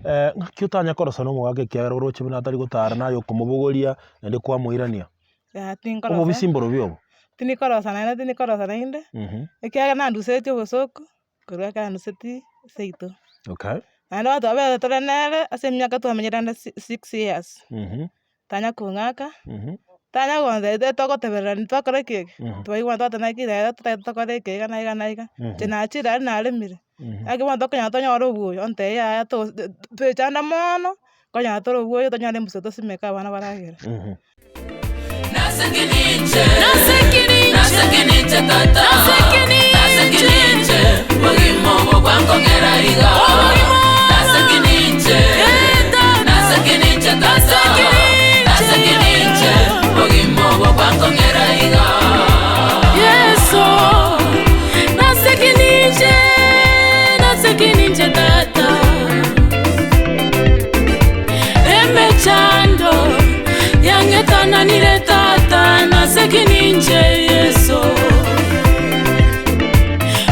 Ng'aki otanya korosa na omogaka ekiagera oroche buna atari gotara naye okomobogoria naende kwamoirania? Yaya tinkorosa. Obobisi mborobio obo? Tindikorosa naende tindikorosa naende, ekiagera nandusetie obosoku korwa ekero andusetie seito. Okay. Naende bono twabete tore nere ase emiaka twamenyire ande si- six years, tanya kong'aka, tanya gontebia togotebererani twakora eke eke, twaigwana twateba naki rero totagete tokore eke iga na iga na iga, inche nachire aria naremire, naki bono tokonyora tonyore obwoyo ontebia yaya to twechanda mono, konyora tore obwoyo tonyore embusa tosimeke abana baragere. Emechando yang'etananire Tata, nase ki ninche Yeso?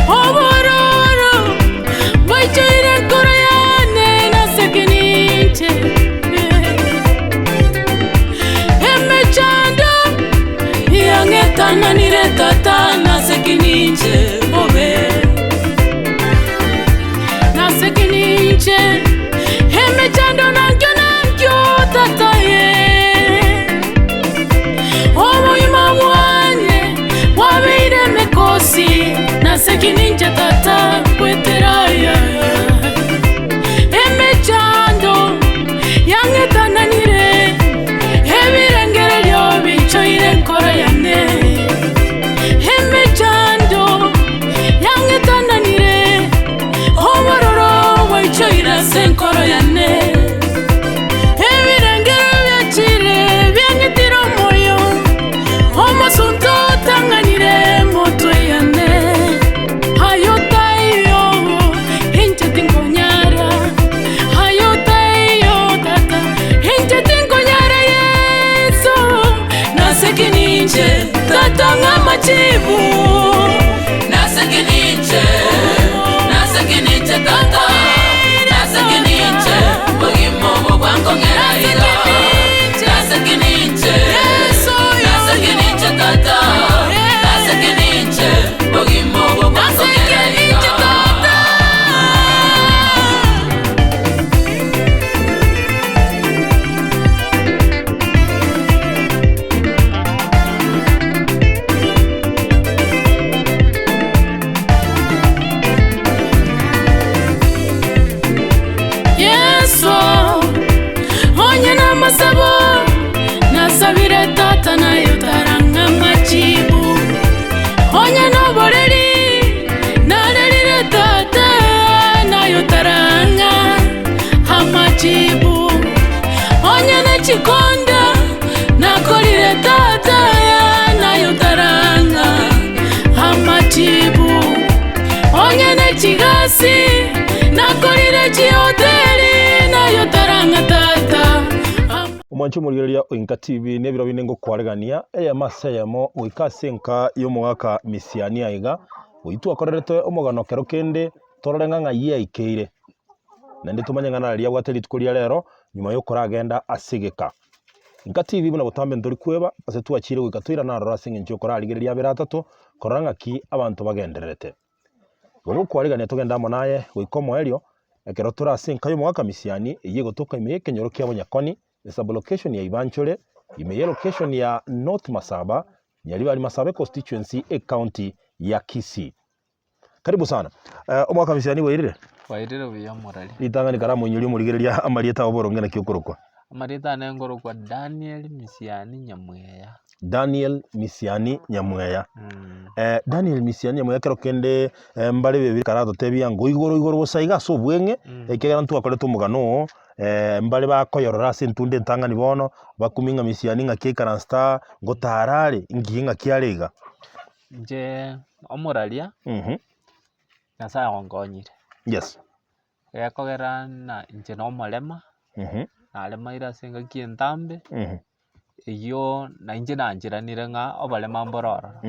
Obororo bwaichoire enkoro yane, nase ki ninche? Emechando yang'etananire Tata, nase ki ninche bobe? Nase ki ninche emechando nankio nankio tata ye Obogima bwane bwabeire emekosi nase ki ninche tata gwetera aya Emechando yang'etananire ebirengererio bichoire enkoro yane Emechando yang'etananire, obororo bwaichoire ase enkoro yane. Ebirengero biachire biang'itire omoyo, omosunte otang'anire motwe yane. Aye otaiyo, inche tinkonyara, aye otaiyo tata, inche tinkonyara Yeso, nase ki ninche tata ng'a amachibu. Nase ki ninche, nase ki ninche tata, nase ki ninche, bogima obo bwankong'era iga. Nase ki ninche, nase ki ninche tata, nase ki ninche, bogima obo bwankong'era iga. Yeso, onye namasabo nasabire Tata naye otarang'a amachibu, onye noboreri narerire Tata naye otarang'a amachibu, onye nechikonda nakorire Tata naye otarang'a amachibu, onye nechigasi nakorire chihoteli naye otarang'a Tata. Omwanche omorigereria o Inka TV nebiro binde ngokwaregania eyemo ase eyemo goika ase enka y'omogaka Misiani aiga, oyio twakorerete omogano kero kende torore ng'a ng'ai aikeire, naende tomanye ng'a nararia abwate rituko ria rero nyuma yokoragenda ase egeka. Inka TV buna botambe ntori kweba ase twachire goika toirane aroro ase eng'encho yokorarigereria abere atato korora ng'aki abanto bagendererete. Igo gokwarigania togende amo naye goika omoerio, ekero tore ase enka y'omogaka Misiani, eyio egotoka ime y'ekenyoro kia Bonyakoni, esub-location ya Ibanchore, ime y'elocation ya North Masaba, Nyaribari Masaba econstituency, ecounty ya Kisii. Karibu sana. Eh, omogaka Misiani bwairire? Bwairire buya omorari. Ritang'ani karamoinyorie omorigereria amarieta abo boronge naki okorokwa. Amarieta ane nkorokwa Daniel Misiani Nyamweya. Daniel Misiani Nyamweya. Eh, Daniel Misiani Nyamweya ekero kende eh, mbare bebiri karatotebia ngo igoro igoro bosa iga ase obweng'e, ekiagera ntwakorete omogano oo, mbare bakoyorora ase entunda entang'ani bono, bakumia ng'a Misiani ng'aki aikaransete aa, ngotara are, nki ng'aki are iga. Inche omoraria, Nyasaye onkonyire. Yes. Gekogera ng'a inche na omorema, naremaire ase engaki entambe, eyio nainche nancheranire ng'a oborema mboro ororo.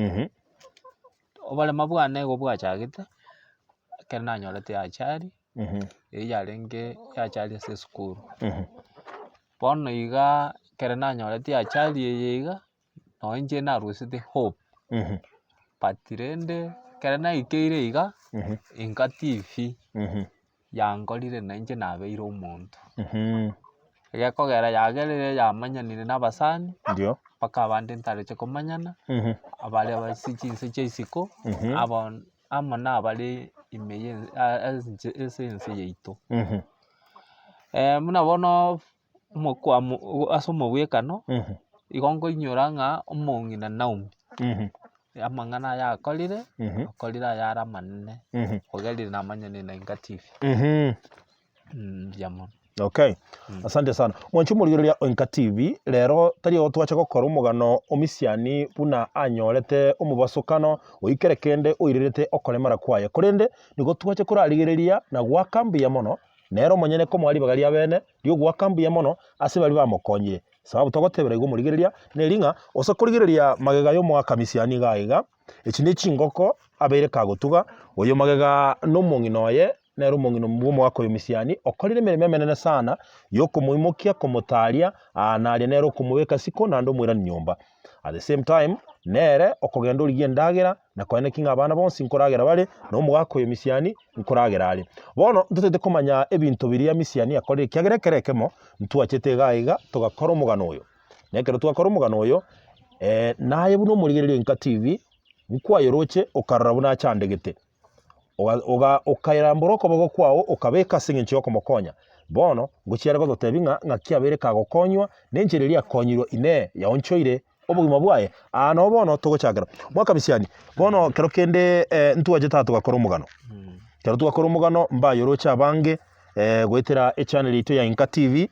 Oborema bwane igo bwachagete, ekero nanyorete ajali. Eyio yarenge eachari ase esukuru. Bono igaa ekero nanyorete eachari eye iga, nonye inche narusete hope, but rende ekero naikeire iga, inka TV yankorire na inche nabeire omonto. Egekogera yagerire yamanyanire na abasani, Ndio. mpaka abande ntareche komanyana, abare ase chinse chia isiko, abo amo na abare ime ye ase ense yaito. Buna bono omokwamo ase omobwekano, igo nkoinyora ng'a omong'ina Naomi, amang'ana aya akorire, akorire ayare amanene, ogerire namanyane na Inka TV. Mbuya mono. Okay, asante sana. Mwanche omorigereria o Inka TV, rero tari igo twacha gokora omogano o misiani buna anyorete omobasokano oikere kende oirerete okoremara kwaye. Korende nigo twacha korarigereria na goaka mbuya mono nere omonyene komoa ribaga ria bene riogoaka mbuya mono ase baria bamokonyire. Sababu togotebera igo omorigereria neri ng'a ose korigereria magega y'omoaka misiani iga iga, echi ne chingoko abeire kagotuga, oyo magega nomong'ina oye nere omong'ina bw'omogaka oyo misiani, okorire emeremo emenene sana yokomoimokia, komotaria, aa naria nere okomobeka isiko naende omoirani nyomba. At the same time, nere okogenda origia endagera na koeneki ng'a abana bonsi nkoragera bare, na omogaka oyo misiani nkoragera are. Bono ntotagete komanya ebinto biria misiani akorire ekiagera ekero ekemo ntwachete iga iga togakora omogano oyo. Na ekero twakora omogano oyo, naye buna omorigereria o Inka TV, nkwayeroche okarora buna achandegete. Oga oga okairambora okoboko kwao okabeka ase eng'encho y'okomokonya. Bono, ngochia are gototebia ng'a ng'aki abeire kagokonywa, na enchera eria akonyirwe inee yaonchoire obogima bwaye? Aa noo bono togochakera. Mwakabisiani, bono kero kende ntwachete aa togakora omogano. Ekero twakora omogano mbayoroche abange goetera echannel yaito ya Inka TV,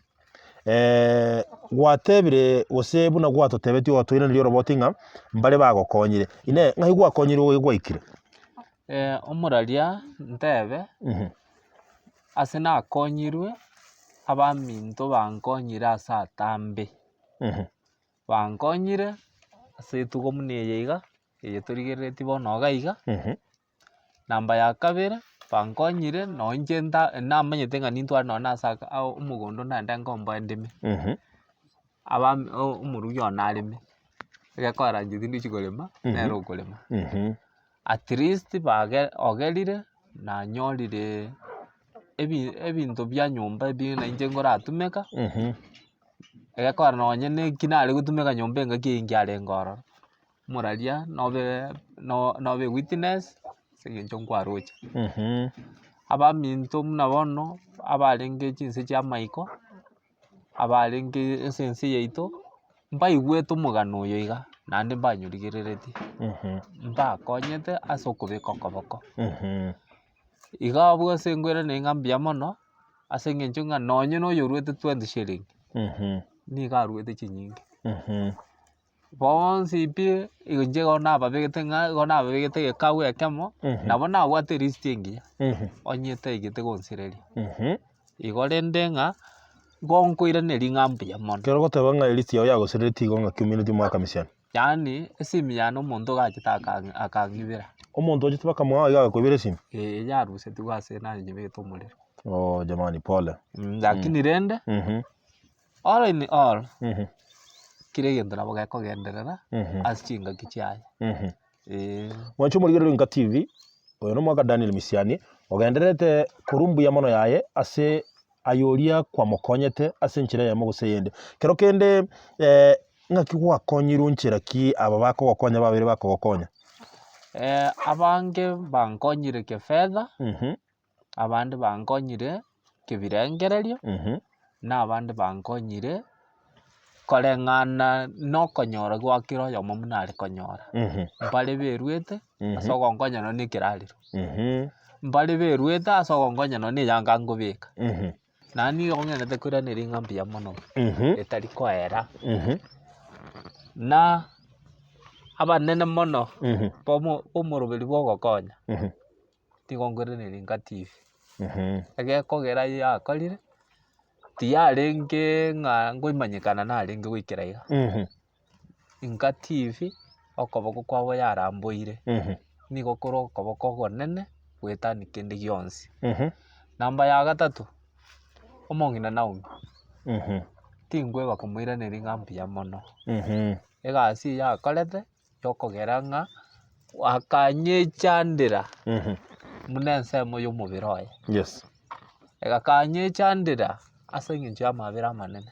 gwatebire gose buna gwatotebetie ogatoiraneria oroboti ng'a mbare bagokonyire, inee ng'ai gwakonyirwe goika gwaikire? Omoraria ntebe, ase nakonyirwe, abaminto bankonyire ase atambe, bankonyire ase etugo buna eye iga, eye torigereretie bono iga iga. Namba ya kabere, bankonyire nonye inche nta namanyete ng'a nintware nonye na ase aka omogondo naende nkomboe ndeme, abam omorugi one nareme, egekogera inche tindochi korema, nere okorema. At least bage ogerire nanyorire ebi ebinto bia nyomba ebi na inche nkoratumeka, egekogera nonye na eki nare gotumeka nyomba engaki eywo nkiarenge ororo. Omoraria nobe nobe ewitness ase eng'encho nkwaroche. Abaminto buna bono abarenge chinse chia amaiko, abarenge ase ense yaito, mbaigwete omogano oyo iga, naende mbanyorigereretie, mbakonyete ase okobeka okoboko. Iga abwo ase nkoiraneria ng'a mbuya mono, ase eng'encho ng'a nonye na oyoruete 20 shilling, nigo aruete chinyinge. Bonsi pi, inche igo nababegete ng'a igo nababegete egekabu ekemo, nabo nabwate erisiti engiya, onye etaigete gonsireria. Igo rende ng'a, igo nkoiraneria ng'a mbuya mono. Ekero ogoteba ng'a erisiti yago yagosireretie igo ng'aki omineti omwaka misiani? Yaani esimi yane omonto iga achete akang'i akang'ibera. Omonto ochete bakamoa iga agakoibera esimi? Eeh yarusetigwe ase nanyebegete omorero. Oh jamani pole. Lakini rende, All in all, kera egento nabo gekogenderera ase chingaki chiaye, eh. Mwanche omorigereria Inka TV, oyo nomwaka Daniel Misiani, ogendererete korwa mbuya mono yaye ase aye oria kwamokonyete ase enchera eyemo gose eyende. Kero kende ng'aki gwakonyirwe nchera ki aba bakogokonya babere bakogokonya? Abange bankonyire kefedha. Abande bankonyire kebirengererio, na abande bankonyire koreng'ana na okonyora gwa kera oyomo buna are konyora. Mbare beruete ase ogonkonya nonye na ekerarero, mbare beruete ase ogonkonya nonye na eyanga nkobeka. Naende nigo ng'endete koiraneria ng'a mbuya mono, etari koera, na abanene mono bomo omoroberi bwa ogokonya. Tigo nkoiraneria nka TV. Egekogera yakorire, tiyarenge ng'a nkoimanyekana narenge goikera iga. Nka TV, okoboko kwabo yaramboire, nigo kore okoboko okonene goetania kende gionsi. Namba ya gatato, omong'ina Naomi, tinkweba komoiraneria ng'a mbuya mono. Egasi eye akorete, yokogera ng'a akanyechandera buna ensemo ya omobere oye. Yes. Akanyechandera ase eng'encho ya amabera amanene.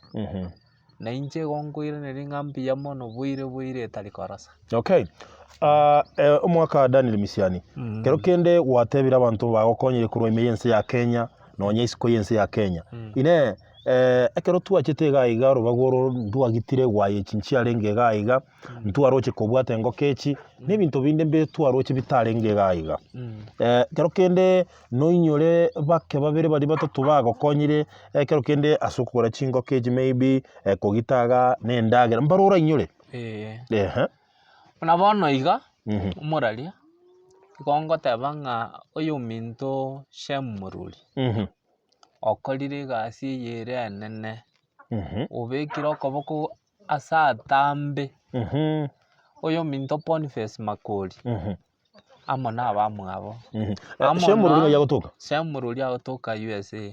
Na inche igo nkoiraneria ng'a mbuya mono boire boire etari korosa. Okay. Ah, eh, omwaka Daniel Misiani, kero kende gwatebire abanto bagokonyire korwa ime y'ense ya Kenya, nonya isiko y'ense ya Kenya. Inee, eh, ekero twachete iga iga orobago oro ndwagitire gwaye echi nchiarenge iga iga, ntwaroche kobwata engoko echi, na ebinto binde mbe twaroche bitarenge iga iga. Eh, kero kende Noinyore bake babere baria batato bagokonyire ekero kende ase okogora chingoko echi maybe kogita igaa na endagera, mbare orainyore? Eeh. Ehe. Buna bono iga, omoraria, igo ngoteba ng'a oyominto Shem Moruri, okorire egasi eye ere enene, obekire okoboko ase atambe, oyominto Boniface Makori. Amo nabamwabo. Amo Shemu na- orori ng'ai agotoka? Shemu orori agotoka USA.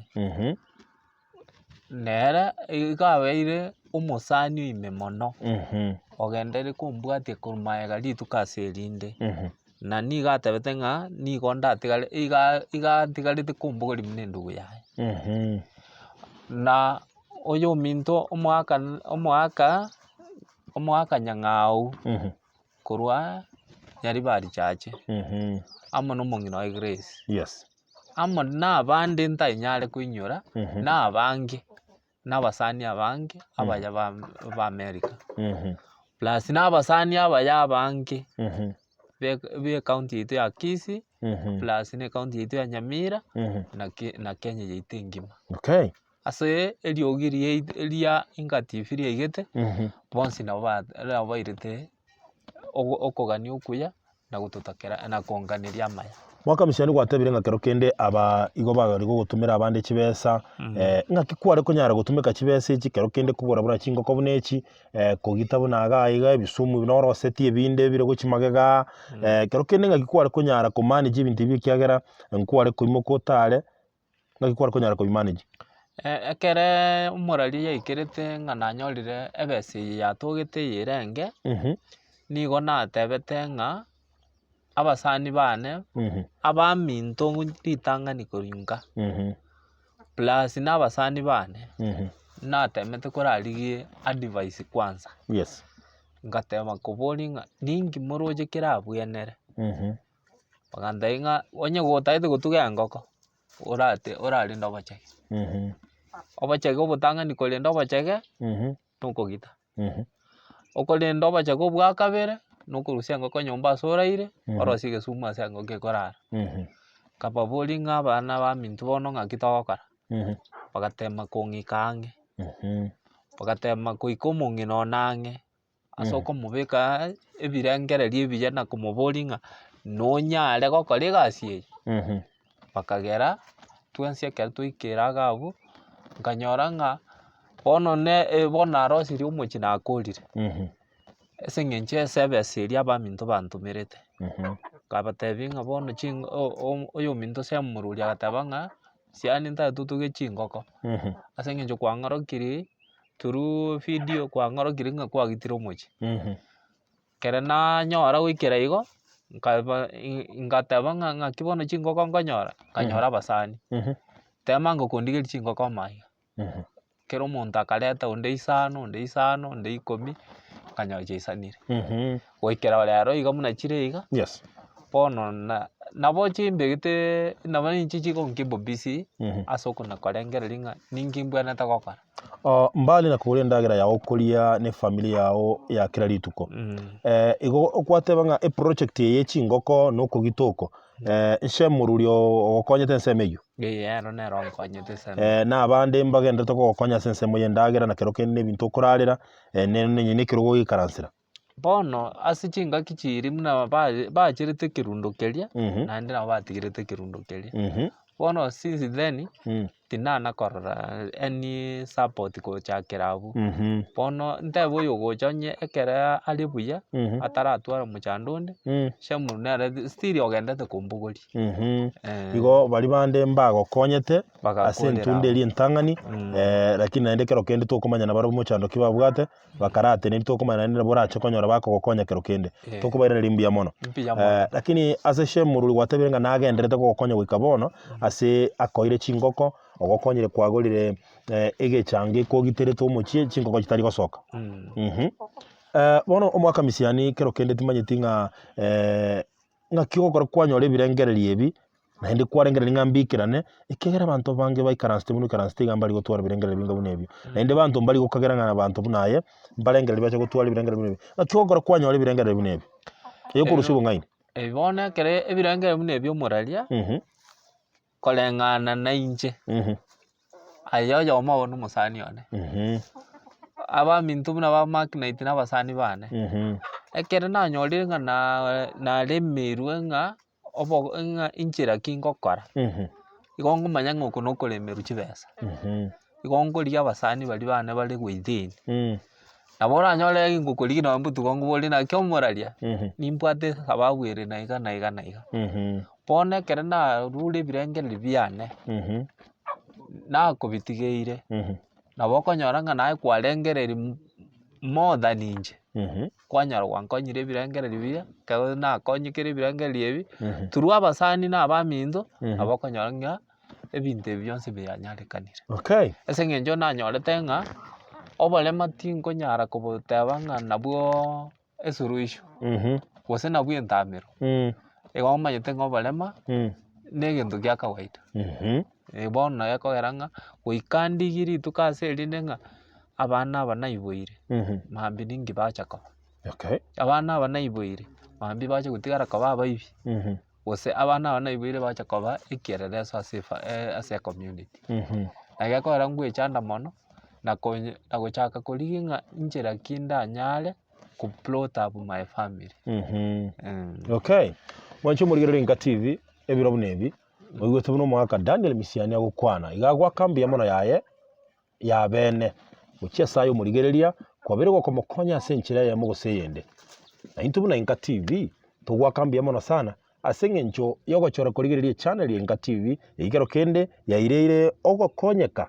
Nere iga abeire omosani oime mono, ogenderire kombwatia korwa magega rituko ase erinde. Na nigo atebete ng'a nigo ndatigare iga iga antigarete kombogoria buna endugu yaye. Na oyominto omoaka omoaka omoaka nyang'au. Korwa Nyaribari Chache, amo nomong'ina oye Grace, Yes. amo nabande ntainyare koinyora, na abange, na abasani abange abaya ba ba America. Plus na abasani abaya abange be be ecounty yaito ya Kisii, plus na ecounty yaito ya Nyamira, na ke na Kenya yaito engima. Okay. Ase eriogi riaito ria Inga TV riaigete, bonsi nabo ba nabo bairete ogo okogania okuya na gototakera na konganeria amaya. Mwaka misiani gwatebire ng'a kero kende aba igo bagari gogotumera abande chibesa, ng'aki kware konyara gotumeka chibesa echi kero kende kogora buna chingoko buna echi, kogita buna iga iga ebisumu buna orosetie ebinde bire gochia magega, kero kende ng'aki kware konyara komanage ebinto ebi ekiagera nkware koimoka otare. Naki kware konyara kobimanage? Ekereee omoraria yaikerete ng'a nanyorire ebesa eye yatogete eye ere enge, nigo natebete ng'a abasani bane, abaminto ritang'ani korwa nka, plus na abasani bane, natemete korarigie advice kwanza. Yes. Ngatema koboria ng'a ninki moroche kerabwenere. Bagantebia ng'a onye gotagete gotuga engoko, orate orarende obochege. Obochege obotang'ani korenda obochege, nokogita. Okorenda obochege obwa kabere, nokorusia engoko nyomba ase oraire, orosie egesumu ase engoko ekorara. Nkababoria ng'a abana baminto bono ng'aki togokora, bagatema kong'ika ang'e, bagatema goika omong'ina one ang'e. Ase okomobeka ebirengererio ebiya na komoboria ng'a nonyare gokora egasi eye, bakagera twensi ekero twaikire iga abwo, nkanyora ng'a bono ne bono narosirie omochie nakorire, ase eng'encho esebesa eria abaminto bantomerete, nkabatebia ng'a bono chingo o- o- oyominto ase omorwori agateba ng'a siani ntagete otuge chingoko, ase eng'encho kwang'orokirie. Through video kwang'orokirie ng'a kwagitire omochie. Ekero nanyora goikera igo, nkaba ngateba ng'a ng'aki bono chingoko nkonyora, nkanyora abasani, tema ngokondigeria chingoko amaiga. Kera omonto akareta onde isano, onde isano, onde ikomi, nkanyora chiaisanire. Goikera rero iga buna chire iga, Yes. bono na nabo chimbegete nabo inche chigonkeep busy, ase okonakorengereria ng'a ninki mbwenerete gokora. Mbali na kogora endagera yao okoria na efamiri yao ya kera rituko, igo okwateba ng'a eproject eye ye chingoko na okogita oko, nse moruri ogokonyete ensemo eyio? Eye ero nero onkonyete ensemo eyio. Na abande mbagenderete kogokonya ase ensemo ya endagera na kero kende na ebinto okorarera, ne nonye na ekerogo ogoikaransera. Bono ase chingaki chiria buna bacherete ekerundo keria, naende nabo batigerete ekerundo keria. Bono since then, tinana korora any support gochakera abwo. Bono ntebe oyo ogocha onye ekere are buya, ataratwara mochando onde, Shemuru nere still ogendete kombogoria. Igo baria bande mbagokonyete ase Bagakorera entunda eria entang'ani, lakini naende ekero kende tokomanya nabarabwo mochando ki babwate, bakarateneni tokomanya naende nabo orache konyora bakogokonya kero kende. Tokobairaneria mbuya mono. Mbuya mono. Lakini ase Shemuru gwatebire ng'a nagenderete kogokonya goika bono, ase akoire chingoko, ogokonyire kwagorire egechango ekogiterete omochie chingoko chitari gosoka. Bono omwaka misiani kero kende timanyeti ng'a ng'aki ogokora kwanyora ebirengererio ebi, naende kwarengereria ng'a mbikerane, ekiagera abanto abange baikaransete buna oikaransete iga mbari gotwara ebirengererio binga buna ebio. Naende abanto mbari gokagera ng'a abanto buna aye, mbarengereria bache gotwara ebirengererio buna ebio. Ng'aki ogokora kwanyora ebirengererio buna ebi? Egokorusia obong'aini. Ebi bono ekere ebirengererio buna ebi omoraria, koreng'ana na inche, aye oyomo obo nomosani one, abaminto buna ba Mark Knight na abasani bane, ekero nanyorire ng'a naremeirwe ng'a obo ng'a inchera ki ngokora, igo ngomanya ng'a oko nokoremerwa chibesa, igo nkorigia abasani baria bane bare within, nabo oranyore ngokorigia nonye botuko nkoborie naki omoraria, nimbwate esababu ere na iga na iga na iga. Bono ekero narure ebirengererio biane, nakobitigeire, nabo okonyora ng'a naye kwarengereiri more than inche, kwanyora gwankonyire ebirengererio biria, ekero nakonyekire ebirengererio ebi, through abasani na abaminto, nabo okonyora ng'a ebinto ebi bionsi bianyarekanire. Okay. Ase eng'encho nanyorete ng'a, oborema tinkonyara koboteba ng'a nabwooo esuluhisho, gose nabwo entamero, igo omanyete ng'a oborema, na egento gia kawaida. Bono naye ekogera ng'a goika ndigie rituko ase erinde ng'a abana aba naiboire, mambia ninki bacha koba. Okay. Abana aba naiboire, mambia bache gotigara koba abaibi, gose abana aba naiboire bache koba ekieleleso ase efa ase ecommunity. Na gekogera ngwechanda mono, na konye na gochaka korigia ng'a inchera ki ndanyare. ko brought up my family. Okay, mwanche omorigereria Inka TV, ebiro buna ebi, oigwete buna omogaka Daniel Misiani agokwana, iga agoaka mbuya mono yaye ya bene, gochia ase aye omorigereria, kwabeire gokomokonya ase enchera eyemo gose eyende. Na intwe buna Inka TV, togoaka mbuya mono sana, ase eng'encho yogochora korigereria echannel ya Inka TV, eyio kero kende yaireire ogokonyeka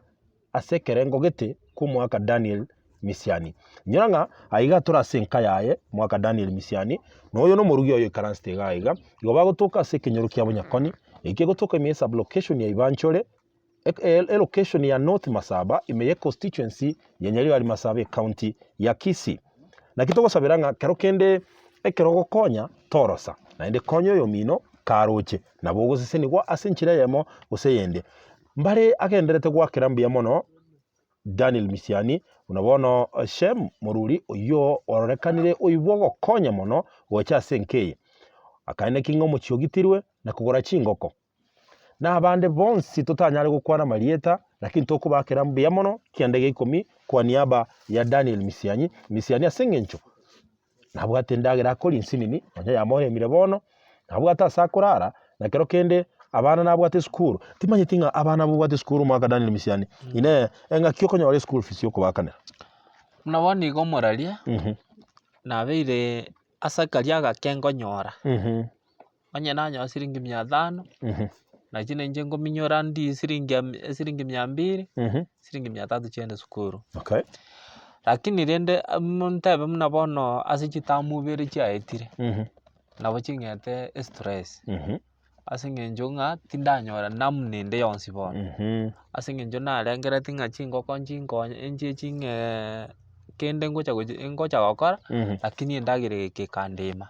ase ekerengo gete kw'omwaka Daniel Misiani. Inyora ng'a aiga tore ase enka yaye, omwaka Daniel Misiani, na oyo nomorugi oye oikaransete iga aiga, igo bagotoka ase ekenyoro kia Bonyakoni, ekio kegotoka ime y'esublocation ya Ibanchore, elocation ya North Masaba, ime y'econstituency ya Nyaribari Masaba ecounty ya Kisii. Naki togosabera ng'a kero kende ekero ogokonya torosa, naende konya oyomino karoche, nabo ogosesenigwa ase enchera eyemo gose eyende. Mbare agenderete goakera mbuya mono Daniel Misiani, buna bono Shem moruri oyio ororekanire oibwe ogokonya mono gocha ase enka eye. Akaeneki ng'a omochie ogitirwe na kogora chingoko. Na abande bonsi totanyare gokwana amarieta, lakini tokobaakera mbuya mono kianda gia ikomi kwa niaba ya Daniel Misianyi, Misiani ase eng'encho nabwate endagera akoria nsinini, nonya yamoremire bono, nabwate ase akorara, na kero kende abana nabwate esukuru, timanyeti ng'a abana abwo esukuru omwaka Daniel Misiani, inee, eng'aki okonyora eschool fees yokobakanera? Buna bono iga omoraria, nabeire ase akaria agake nkonyora, onye nanyora siringi mia tano, nachi nainche nkominyora ndie siringi am esiringi mia mbiri, siringi mia tatu chiende sukuru. Okay. Lakini rende amo ntebe buna bono ase chitamu ibere chiaetire, nabo ching'ete estress, ase eng'encho ng'a tindanyora namna ende yonsi bono, ase eng'encho narengereretie ng'a chingoko nchinkonye nchie ching'ee kende ngocha gochi ngocha gokora, lakini endagera eye ekandema.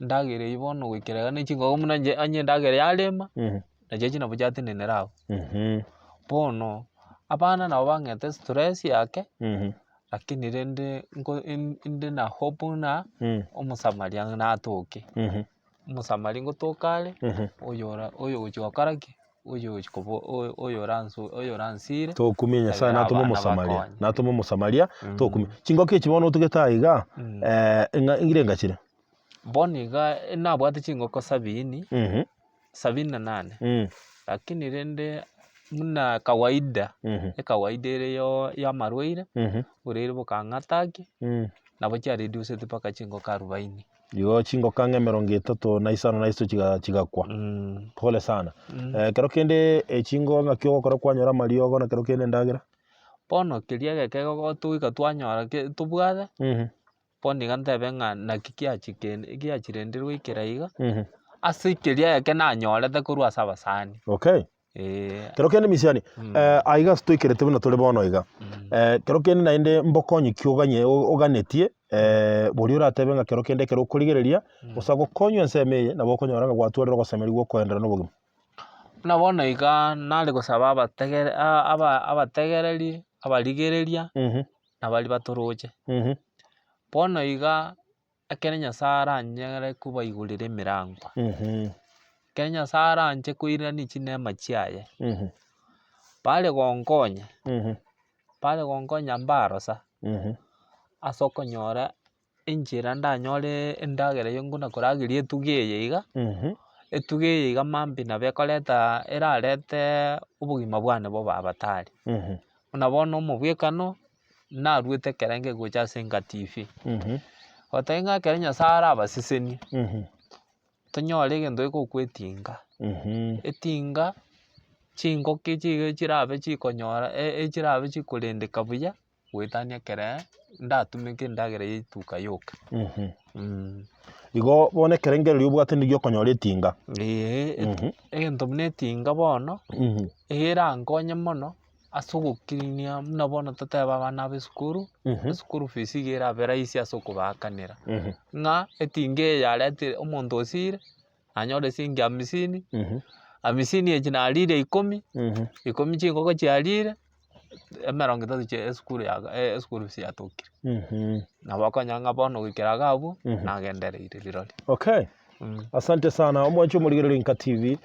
Endagera eywo bono goikera iga ne chingoko buna inche onye endagera yarema, nachirochio nabo chiatenenera abwo. Bono, abana nabo bang'ete stress yake, lakini rende nko inde na hope ng'a omosamaria natoke. Omosamaria ngotoka are, oyora oyogochi gokora ki, oyogochi kobo oyo oyoransu oyoransire, Tokumia Nyasaye egere natome abana omosamaria, bakonye. natome omosamaria, tokumia. Chingoko echi bono otugete aiga, ng'a ngirenga chire? Bono iga nabwate chingoko sabini, sabini na nane, lakini rende. buna kawaida, ekawaida ere yo ya amarwaire, oborwaire bokang'atakia, nabo chiareduceti mpaka chingoko arubaini. Igo chingoko ang'e emerongo etato na isano na isato chiga chigakwa. Pole sana. Ekero kende echingo ng'aki ogokora kwanyora amariogo na kero kende endagera? Bono keria egeke gotoika twanyora ke tobwate, bono iga ntebe ng'a naki kiachikende giachirendirwe goikera iga, ase keria egeke nanyorete korwa ase abasani. Okay. Eeh. Kero kende misiani, aiga ase toikerete buna tore bono iga, kero kende naende mbokonyi ki oganye oganetie boria oratebe ng'a kero kende ekero okorigereria, gose agokonywa ensemo eye, nabo okonyora ng'a gwatwarire ogosemeria gwa okoenderera na obogima. Buna bono iga nare gosaba abategere aba abategereri, abarigereria, na baria batoroche. Bono iga, ekero Nyasaye aranyare kobaigorera emerango, ekero Nyasaye aranche koirania chineema chiaye, bare gonkonya, bare gonkonya mbarosa, ase okonyora enchera ndanyore endagera eywo ngona korageria etugo eye iga, etugo eye iga mambia nabo ekoreta erarete obogima bwane bobe abatari. Buna bono omobwekano, naruete ekerengo gocha ase enka TV, goteba ng'a ekero Nyasaye arabasesenie, tonyore egento gekogokwa etinga, etinga chingoki chiga chirabe chikonyora echirabe chikorendeka buya. goetania ekere ndatumeke endagera ya etuka yoka. Igo bono ekerengererio obwate nigo okonyora etinga. Eeh, egento buna etinga bono, erankonye mono ase ogokirinia buna bono totebe abana aba esukuru, esukuru fees iga erabe rahisi ase okobaakanera, ng'a etinga eye yaretire omonto osire, nanyore siringi hamsini, hamsini echi narire ikomi, ikomi chingoko chiarire, emerongo etato chia esukuru yaga eschool fees yatokire. Nabo okonyora ng'a bono goikera iga abwo, nagendereire rirorio. Okay, asante sana omwanchi omorigereria Inka TV,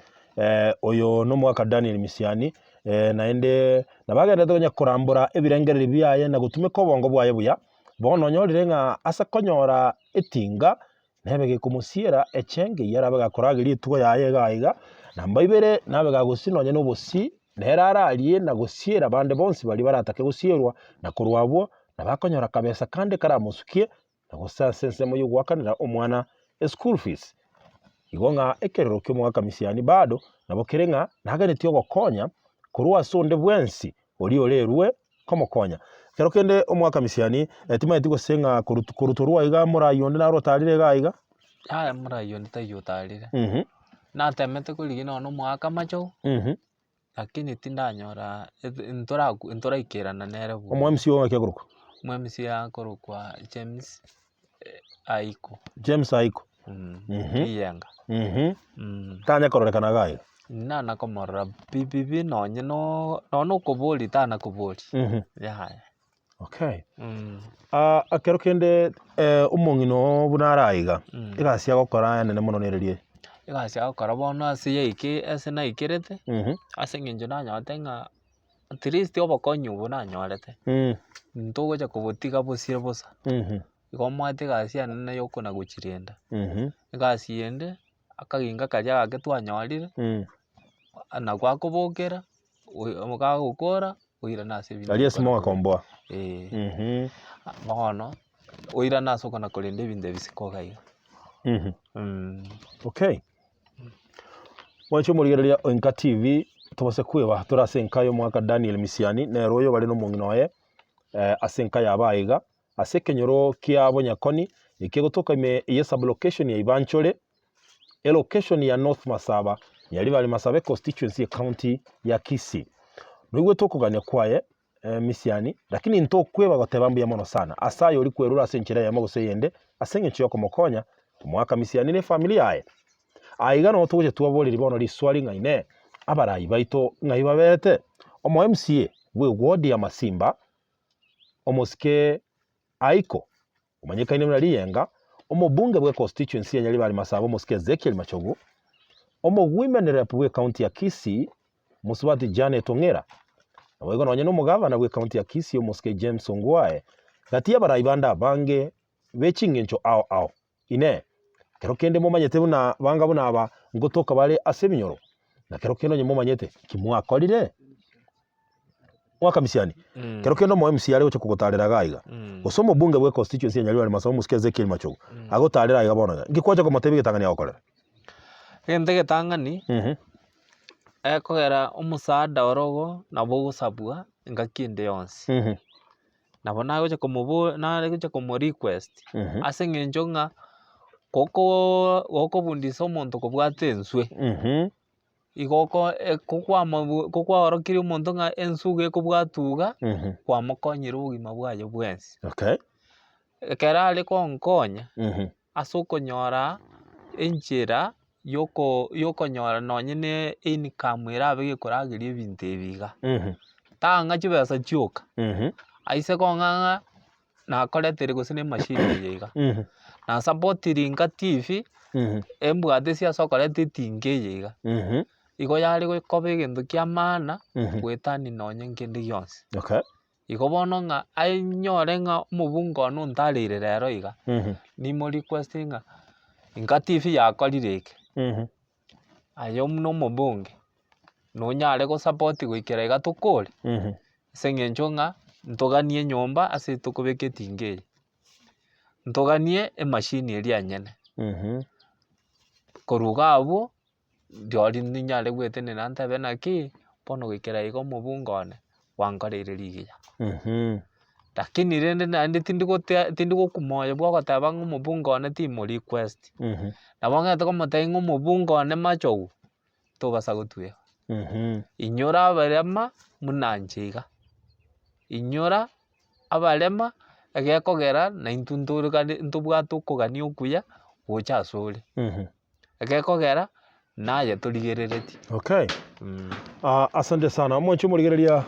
oyo na omogaka Daniel Misiani, naende nabo agenderete konya korambora ebirengererio biaye na gotumeka obongo bwaye buya, bono onyorire ng'a ase konyora etinga, Nebe gekomosiera echenge eyio arabe gakorageria etugo yaye iga iga, namba ibere nabe gagosia nonya nobosie, nere ararie na gosiera bande bonsi baria baratake gosierwa, na korwa abwo nabo akonyora kabesa kande karamosukie, na gose ase ensemo y'ogoakanera omwana eschool fees. Igo ng'a ekerero ki'omogaka misiani bado nabo kere ng'a naganetie ogokonya korwa ase onde bwensi oria orerue komokonya. Ekero kende omwaka misiani, timanyeti gose ng'a korut korutwa iga morai onde naro otarire iga iga. Yaya morai onde taiyo otarire, natemete korigia nonye na omwaka amachogu, lakini tindanyora ete ntoraku ntoraikerana nere buya. Omo MC oo ng'aki akorokwa? Omo MC akorokwa James Aiko. James Aiko. Riyenga. Tanya kororekana iga iga. Nana komorora pi pi pi nonye no nonye na okoboria tana koboria, yaya. Okay. Ekero kende omong'ina oo buna are aiga, egasi agokora enene mono nere eye? Egasi agokora bono ase yaike ase naikerete, ase eng'encho nanyorete ng'a at least obokonyi obo nanyorete, ntogocha kobotiga bosire bosa, igo omanyete egasi yane naye okona gochirenda. Egasi ende, akaginka karia gake twanyorire, nakwo akobokera, oyo kagokora, oirana ase ebinto Aria ase mogakomboa. Eh. Bono, oirane ase okona korenda ebinto ebisiko iga iga. Okay. Mwanche omorigereria o Enka TV, tobase kweba tore ase enka y'omwaka Daniel Misiani, nere oyo bare nomong'ina oye ase enka yabo aiga, ase ekenyoro kia Bonyakoni, eke egotoka ime ye sublocation ya Ibanchore, elocation ya North Masaba, Nyaribari Masaba econstituency ecounty ya Kisii. Noigwete okogania kwaye Misiani, lakini ntokweba goteba mbuya mono sana ase aye oria kwerure ase enchera eyemo gose eyende ase engencho y'okomokonya omoaka Misiani na efamiri yaye. Aiga noo togocha twaboreria bono riswali ng'a inee, abarai baito ng'ai baberete? Omo MCA bwe ward ya Masimba, omosike Aiko, omanyekaine buna Riyenga, omobunge bwe constituency ya Nyaribari Masaba omosike Ezekiel Machogu, omo women rep bwe county ya Kisii Mosubati Janet Ong'era, naboigo nonye nomogavana bwe county ya Kisii omosike James Ongwae, gati y'abarai bande abange be chingencho ao ao. Inee! Kero kende momanyete buna banga buna aba ngotoka bare ase ebinyoro? Na kero kende onye momanyete, ki mwakorire? Mwaka misiani, kero kende omo MC are gocha kogotarera iga iga, gose omobunge bwe constituency ya Nyaribari Masabu omosike Ezekiel Machogu, agotarera aiga bono iga, nki kwacha komotebia egetang'ani agokorere? Egento egetang'ani, ekogera omosaada oro ogo nabo ogosabwa engaki ende yonsi. Nabo nagocha komobo nagocha komo request, ase eng'encho ng'a gokoo gokobundisa omonto kobwata enswe. Igo oko kokwamabu kokwaorokirie omonto ng'a ensu iga ekobwatwa iga, kwamokonyire obogima bwaye bwensi. Okay. Ekero are konkonya, ase okonyora enchera yoko yokonyora nonye na income erabe gekorageria ebinto ebi iga. Tang'a chibesa chioka, aise kong'a ng'a nakoretere gose na emachine eye iga, nasapotiri nka TV, embwate ase ase okoreta etinga eye iga, igo yare koba egento kia maana, goetania nonye nkende gionsi. Okay. Igo bono ng'a ainyore ng'a omobunge one ontareire rero iga, nimo request ng'a nka TV yakorire eke, aye buna omobunge, nonyare gosupport goikera iga tokore, ase eng'encho ng'a ntoganie enyomba ase tokobeka etinga eye, ntoganie emachine eria enyene, korwa iga abwo, rirorio ninyare gwetenena ntebe naki, bono goikera iga omobunge one, gwankoreire rigiya. Lakini rende naende tindigote tindigokuma oyo bwa ogoteba ng'a omobunge one timo request, nabo ng'ete komotebia ng'a omobunge one machogu, tobasa gotweba. Inyora abarema buna inche iga, inyora abarema egekogera naintwe ntorogane ntobwate okogania okuya gocha asore. Egekogera naye torigereretie. Okay. Asante sana. Omwanche omorigereria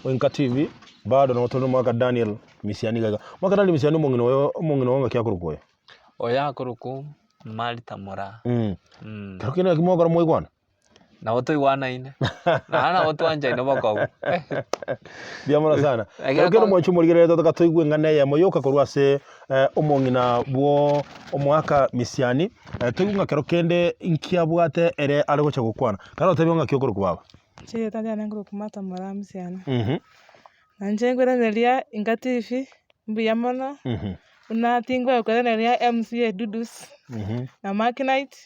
o Inka TV, bado nabo tore nomogaka Daniel Misiani iga iga. Omogaka Daniel Misiani omong'ina oyo omong'ina oyo ng'aki akorokwa oyo? Oyo akorokwa Martha Moraa. Kero kende naki mwakora mwaigwana? Nabo toigwanaine, naende nabo twanchaine bokong'u. Mbuya mono sana. Ekero kende omwanchi omorigereria totaka toigwe eng'ana eyemo yoka korwa ase omong'ina bwo omoaka misiani, toigwe ng'a kero kende inki abwate ere are gocha gokwana. Kare otebie ng'aki okorokwa baba. Chieta chiane nkorokwa Martha Moraa Misiani. Na inche nkoiraneria Inka TV, mbuya mono, buna tingokoiraneria MCA Dudus, na Mark Knight.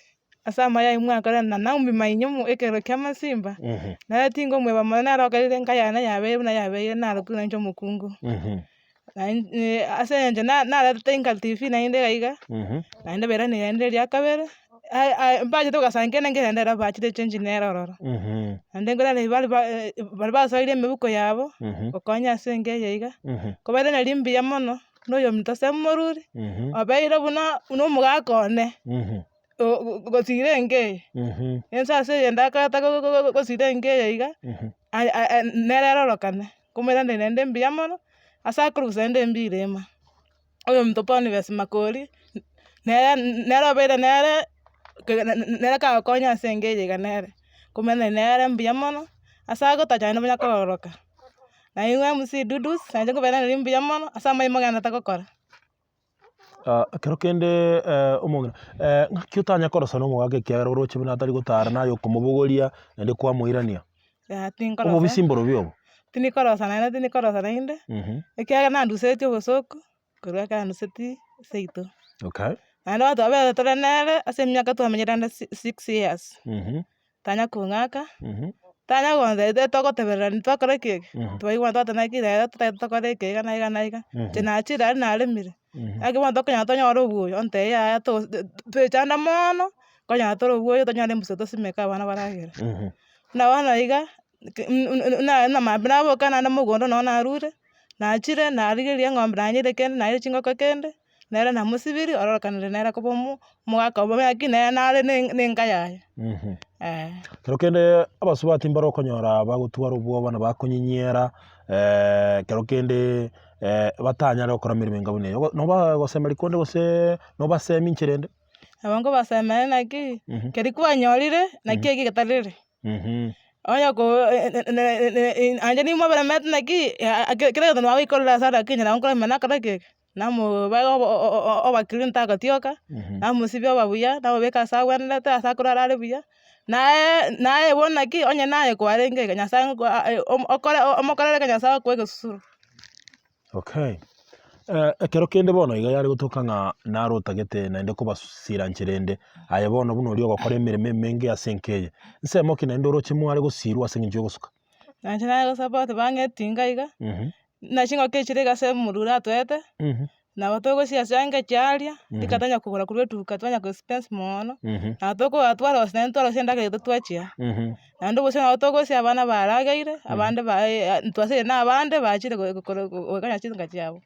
Ase amaya aye mwakora na Naomi mainyomo ekerero ki'amasimba, nere tingomweba mono, nere okorire enka yane yabeire buna yabeire, narokire nainche omokungu. Ase eng'encho naretete Inka TV naende iga iga, naende bairanire naende eria kabere, mbachete gosankia nenge naende ere bachire echange nere ororo. Naende nkoiraneria baria baria basoire emebuko yabo, gokonya ase enka eye iga, nkobairaneria mbuya mono, na oyominto ase morure, obeire buna buna omogaka one. Gosira enka eye, ense ase eye ndakoreta gosira enka eye iga, nere erorokane, nkomoiraneria naende mbuya mono, ase akorusia naende embirema. Oyominto Boniface Makori, nere nere obeire nere nere kagokonya ase enka eye iga nere, nkomoiraneria nere mbuya mono, ase agotacha naende manya kororoka. Nainwe MC Dudus, nainche nkobairaneria mbuya mono, ase amaimo mogendererete gokora. Ekero kende omong'ina ng'aki otanya korosa na omogaka ekiagera oroche buna atari gotara naye okomobogoria naende kwamoirania? Yaya tinkorosa. Obobisi mborobi obo? Tindikorosa naende tindikorosa naende, ekiagera nandusetie obosoku korwa ekero andusetie seito. Okay. Naende twabete tore nere ase emiaka twamenyire ande six years. Tanya kong'aka, tanya gontebi togotebererani twakora ki eke, twaigwana twateba naki rero totagete tokore eke iga na iga na iga, inche nachire aria naremire, naki bono tokonyora tonyore obuya, ontebia yaya to twechanda mono, konyora tore obuya tonyore embusa tosimeke abana baragere. Buna bono iga, buna buna mambia naboka naende mogondo nonye narure, nachire narigereria eng'ombe nanyerire kende naire chingoko kende. Nere namosibirie, ororokanire nere koba omo omogaka obo lakini nere nare ne ne enka yaye eh. Kero kende abasubati mbare okonyora bagotwara obwoba na bakonyinyera kero kende batanyare gokora emeremo enga buna eyo, nobagosemeria konde gose nobasemi inche rende? Nabo nkobasemia naki, keria kwanyorire naki eki getarire. Onye ko naende nimwaberemete naki kera egento nagoikorera ase lakini nabo nkoremia nakore ki eke. Namobae obakiri ntagatioka, namosibia oba buya, namobeka ase agwenerete, ase akorara are buya. Naye naye bono naki onye naye kwarenge iga Nyasaye ngoko okore omokorere iga Nyasaye akoe egesusuro. Okay, ekero kende bono iga yare gotoka ng'a naro otagete naende kobasira nchera ende, aye bono buna oria ogokora emeremo emenge ase enka eye, nsemo ki naende oroche mware gosirwa ase eng'encho ya ogosuka? Nainche nare gosupport bang'e etinga iga, na chingoko echire iga ase omorwori atoete, nabo togosia chianga chiaria, rika tonya kogora korwa eduka twanya go expense mono, nabo tokogora twarosia naende twarosia endagera yaito twachia. Naende obosie nabo togosia abana barageire, abande ba twasirie na abande bachire go- go- gokonya chinka chiabo,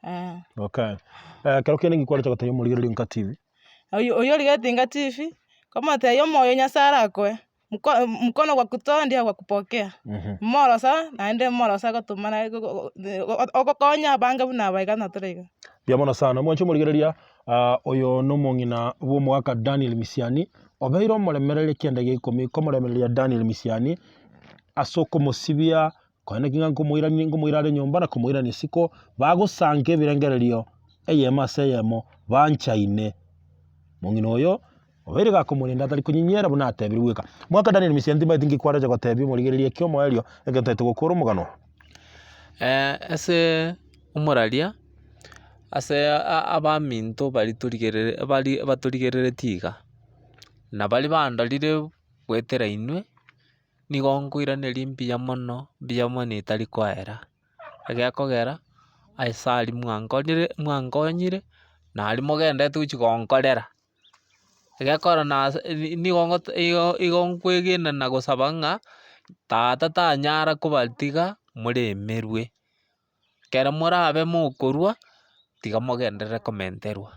eh. Okay, ekero kende nki kwareta gotebia omorigereria Nka TV? Oywo oywo origeretie Nka TV, komotebia omoyo Nyasaye arakoe. Mko mkono gwa kutoa ndio gwa kupokea, morosa naende morosa gotomana ogokonya abange buna aba iga natore iga. Mbuya mono sana mwanche omorigereria oyo nomong'ina bw'omogaka Daniel Misiani, obeire omoremereria kianda gia ikomi komoremereria Daniel Misiani ase okomosibia konya naki ng'a nkomoirania nkomoira are nyomba na komoirania isiko, bagosanka ebirengererio eyemo ase eyemo banchaine. Mong'ina oyo obeire gakomorenda atari konyinyera buna atebire bweka. Mwaka Daniel Misiani timanyeti nki kwarecha gotebia omorigereria eki omoerio ekero totagete gokora omogano. Ase omoraria, ase abaminto baria torigerere baria batorigereretie iga, na baria bandorire goetera inwe. Nigo nkoiraneria mbuya mono, mbuya mono etari koera, egekogera ase aria mwankorire mwankonyire, na aria mogendererete gochia gonkorera, egekogera nase nigo ngote igo igo nkoegena na gosaba ng'a tata tanyara kobatiga moremerwe, ekero morabe mokorwa, tiga mogenderere komenterwa,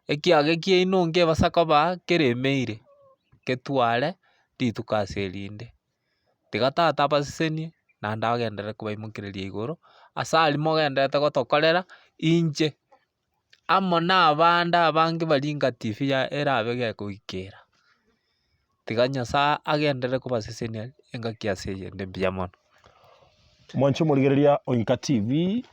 ekiage kiaino nkebasa koba keremeire, ketware rituko ase erinde. Tiga tata abasesenie, naende agenderere kobaimokereria igoro, ase aria mogendererete gotokorera, inche amo na abande abange baria inga TV ya erabe gekoikera. Tiga Nyasaye agenderere kobasesenia engaki ase eyende mbuya mono. Mwanche omorigereria o Inka TV,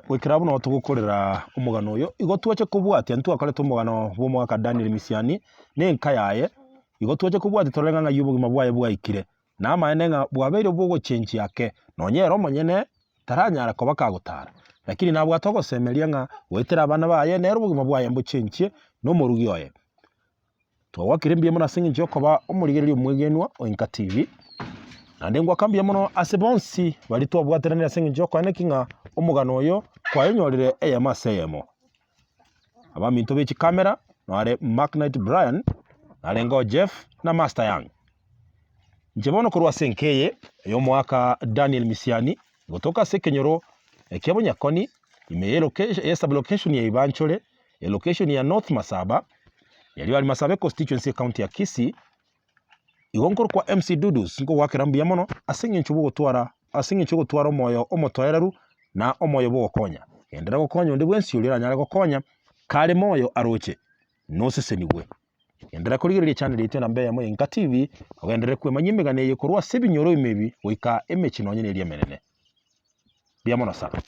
goikera abwo nabo togokorera omogano oyo, igo twache kobwatia ntwakorete omogano bwa omogaka Daniel Misiani, na enka yaye, igo twache kobwatia torore ng'a ng'ai obogima bwaye bwaikire, na amaene ng'a bwabeire bw'ogochenchia ake, nonye ere omonyene taranyara koba kagotara, lakini nabwate ogosemeria ng'a goetera abana baye nere obogima bwaye mbochenchie na omorugi oye. Twagwakire mbuya mono ase engencho y'okoba omorigereria omwegenwa o Inka TV, naende ngwaka mbuya mono ase bonsi baria twabwateranire ase engencho y'okoeneki ng'a omogano oyo kwayenyorire eyemo ase eyemo. Abaminto be chikamera nare Mark Knight Brian, narengeo Jeff na Master Young. Inche bono korwa ase enka eye y'omoaka Daniel Misiani, gotoka ase ekenyoro kia Bonyakoni, ime ye sublocation ya Ibanchore, elocation ya North Masaba, erio aria Masaba econstituency ecounty ya Kisii, igo nkorokwa MC Dudus nkogoakera mbuya mono ase eng'encho bw'ogotwara ase eng'encho y'ogotwara omoyo omotoereru na omoyo bw'ogokonya. Genderera gokonya onde bwensi oria oranyare gokonya kare moyo aroche, nosesenigwe. Genderera korigereria echannel yaito enamba eyemo ya Inka TV, ogenderere kwemanyia emegano eye korwa ase ebinyoro ime ebi goika emechie nonye neria emenene. Mbuya mono sana.